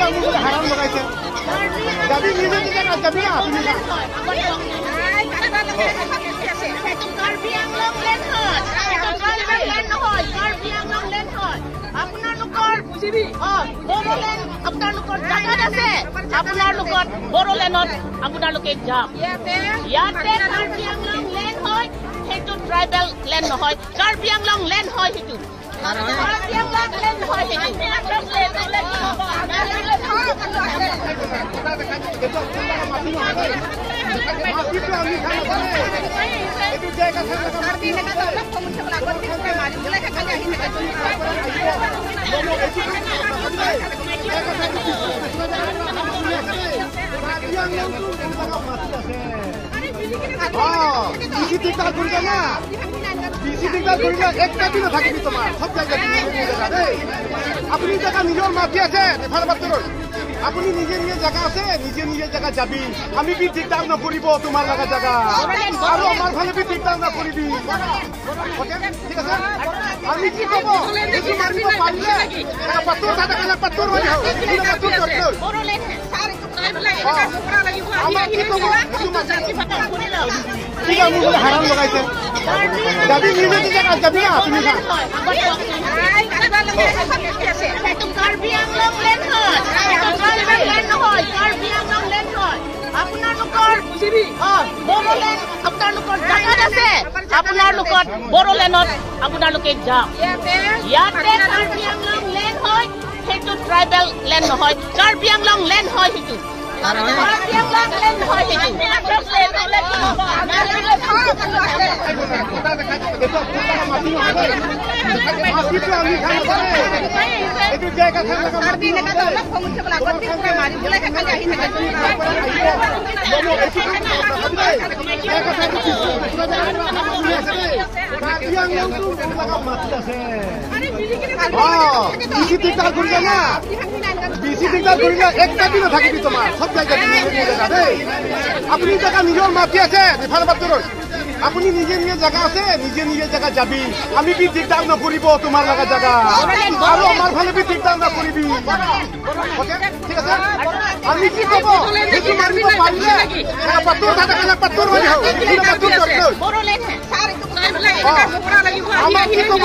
হাৰাম লগাইছে যাবি নিজে নিজে যাবি না তুমি আপোনালোকৰ জাগাত আছে আপোনালোকৰ বড়োলেণ্ডত আপোনালোকে যাওক ইয়াতে কাৰ্বি আংলং লেণ্ড হয় সেইটো ট্ৰাইবেল লেণ্ড নহয় কাৰ্বি আংলং লেণ্ড হয় সেইটো কাৰ্বি আংলং লেণ্ড হয় সেইটো আপুনি জেগা নিজৰ মাটি আছে আপুনি নিজে নিজে জেগা আছে নিজে নিজে জেগা যাবি আমি বি দিগদাৰ নকৰিব তোমাৰ লগা জেগা আৰু আমাৰ ফালে বি দিগদাৰ নকৰিবি ঠিক আছে আমি কি ক'ব এইটো মাৰিব পাৰিলে পাতৰ থাকে পাতৰ আমাক কি ক'ব হাৰাম লগাইছে যাবি নিজে নিজে যাবি না তুমি আপোনালোকৰ জাগাত আছে আপোনালোকৰ বড়োলেণ্ডত আপোনালোকে যাওক ইয়াতে কাৰ্বি আংলং লেণ্ড হয় সেইটো ট্ৰাইবেল লেণ্ড নহয় কাৰ্বি আংলং লেণ্ড হয় সেইটো কাৰ্বি আংলং লেণ্ড হয় সেইটো নাথাকিবি তোমাৰ চব দেই আপুনি জেগা নিজৰ মাটি আছে আপুনি নিজে নিজে জেগা আছে নিজে নিজে জেগা যাবি আমি বি দিগদাৰ নকৰিব তোমাৰ লগা জেগা আৰু আমাৰ ফালে বি দিগদাৰ নকৰিবি ঠিক আছে আমি কি ক'ব সেইটো মাৰিব পাৰিলে পাতৰ থাকে পাতৰ আমাক কি ক'ব